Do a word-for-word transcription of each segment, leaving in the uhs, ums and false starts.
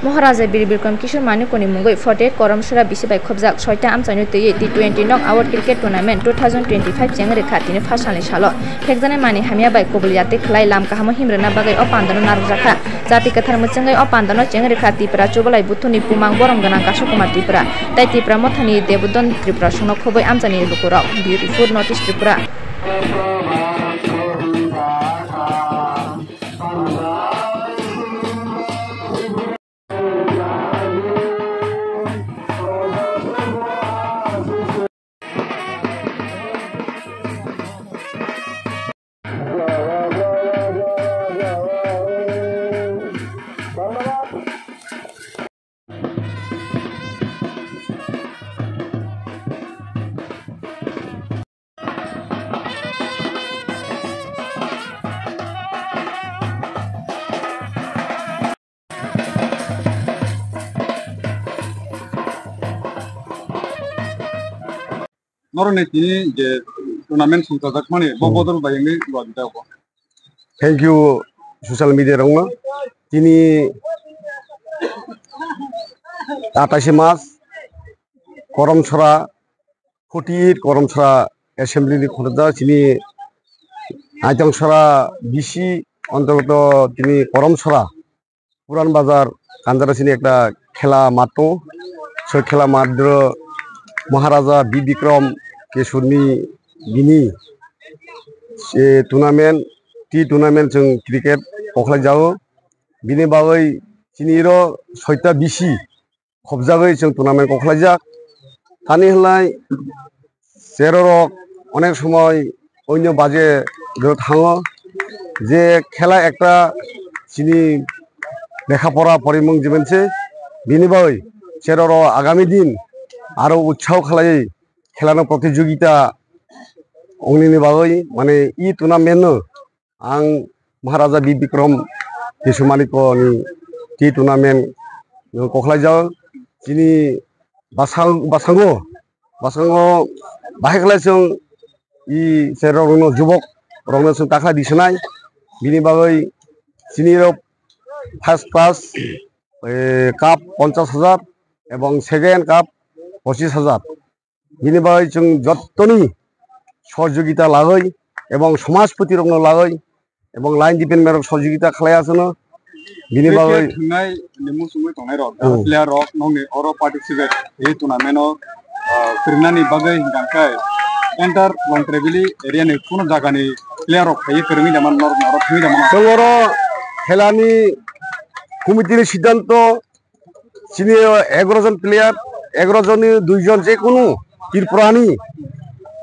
Maharaja Bir Bikram Kishore Manikya ni mungwi forty-eight Korom Sora bisi bai khobjak soita amchaino twiwi T twenty knock out cricket tournament two thousand twenty-five chengwi rwkha tini phasalni salo. Phekjaknai manwi hamya bai kubul yatwi khlai lam kahamo himrwna bagwi o pandano narwkjakha. Jati kwthar mwchwngwi o pandano chengwi rwkha Tipra Chubalai Buthuni Bumang Borom Gwnang Kasuk Kumar Tripura tei Tipra Mothani Debodon Tripura songno khobwi amchaini lukurok. Bureau report, North East Tripura. Norokni tini je tournament songchajakmani, bo Hmm. bodol bai wngwi rwjak abo. Thank you, social media rokno. Tini atais March, Korom Sora, forty-eight Korom Sora assembly ni khoroksa chini Aitang Sora B C ontogoto tini Korom Sora Puran Bazar kanjara sini ekta khela mat tongo. So khela mat dro Maharaja Bir Bikram Kishore ni bini, eh, tournament, T tournament chwng cricket kokhlai jago. Bini bagwi chini iro soita B C khobjagwi chwng tournament kokhlaijak. Tani hwnlai cherorok onek somoi onyo baje rw thango, je khela ekta chini lekha pora porimung jemon se, bini bagwi cherorok agami din aro utsaho khlaiwi khelano protijogita ongnini bagwi, mane, e tournament no ang Maharaja Bir Bikram Kishore Manikya ni T tournament kokhlaijak. Chini basang-, basango, basango bahai khlai chwng i cherokno, jubok rokno chwng takhlai di swnai. Bini bagwi chini rok first prize, eh, cup ponchash hajar ebong second cup pochish hajar. Bini bagwi chwng jottoni sohojogita lagwi ebong somajpoti rokno lagwi ebong line department rok sohojogita khlai aswkno. Bini bagwi thwngnai ni muchungwi tongnai rok, hmm, player rok nokni oro participate e tournament o, ah, kwrwngnani bagwi hwnkha khe enter Longtrebili area ni kunu jaga ni player rok phaiwi kwrwngwi jama norok norok thwngwi jama. Chwng oro khelani committee ni siddhanto chini egaroh jon player, egaroh jonni duijon jekunu Tripurani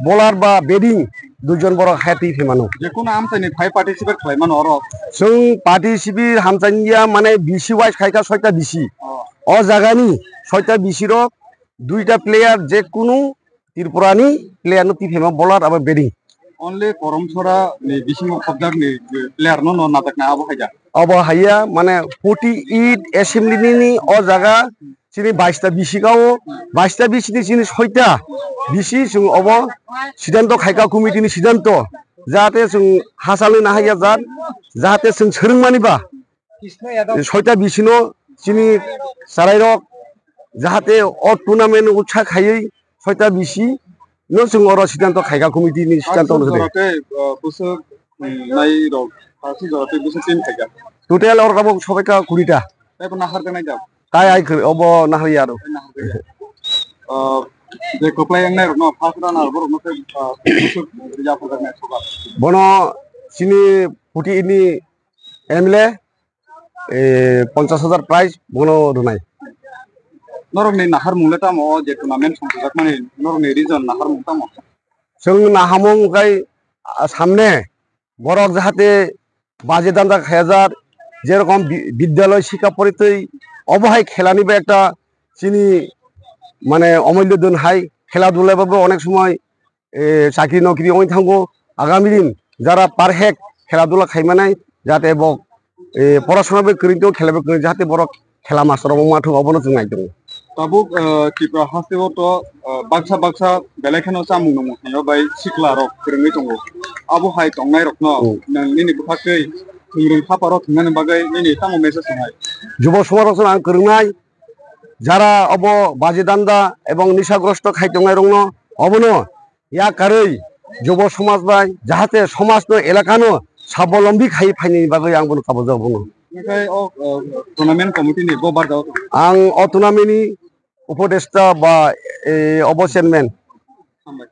bowler ba batting duijon borok haya twi phaimano. Jekunu amchaini phai participate khlaimano oro. Chwng participate hamchaniya mane B C wise khaikha soita B C. Oh. O jagani soita B C rok duita player jekunu Tripurani player no twi phaima bowler abo batting. Only Korom Sora ni bisingo khobjak ni player no, no najakna abo haida. Abo haiya, mane, forty-eight assembly ni, ni o jaga chini baista B C kao, baista B C ni chini soita B C chwng obo siddhanto khaika committee ni siddhanto, jahate chwng hachalni nahaiya jat, jahate chwng swrwngmani ba soita B C no chini chwrairok jahate o tournament utsa khaiwi soita B C no chwng oro siddhanto khaika committee ni siddhanto. Aswk no jora tei, uh, bwswk, um, nai rok, aswk jora tei bwswk team khaika. Total oro tabuk sobaikha kuri ta. Tei bo nahar janai jak. Tai ai khwrwi, obo nahar ya aro. Nahar jak. Uh, je kwplai wngnai rokno first runner borok no tei, uh, bwswk rwjak rwjaknai soba. Bono chini forty-eight ni M L A eh, ponchash hajar prize bono rwnai. Norokni naharmung le tamo, o je tournament songchajakmani, norokni region naharmung tamo? Chwng naharmung khe, ah, samne borok jahate baje danja khayajak, jerokom bi-, bidyaloy shikha poritwi, obo hai khelani bo ekta chini, mane, omullo din hai, khela dula bo onek somoi eh, chakri nokri wngwi thango. Agami din jara perfect khela dula khaimanai, jate bo, eh, porasona bai kwrwng tong, khela bai kwrwng, jate borok khela master rok wngma thung, obono chwng nai tongo. Tabuk, eh, Tripura hasteo to, eh, baksa baksa belai kheno chamung nungmung thangyo bai sikla rok kwrwngwi tongo. Abo hai tongnai rokno Hmm. nwng nini bwkhaktwi thwingrwng khaparo thwngnani bagwi nini tamo message tongnai? Jubo somajrokno ang kwrwngnai, jara obo baji danda ebong nisagrosto khai tongnairokno obono yak karwi jubo somaj bai jahate somajno, elakano sabolombi khai phainani bagwi ang bono kabujak bono. Omo khe o, o, tournament committee ni bo barjao? Ang o tournament ni upodesta ba, e, obo chairman. Hambai.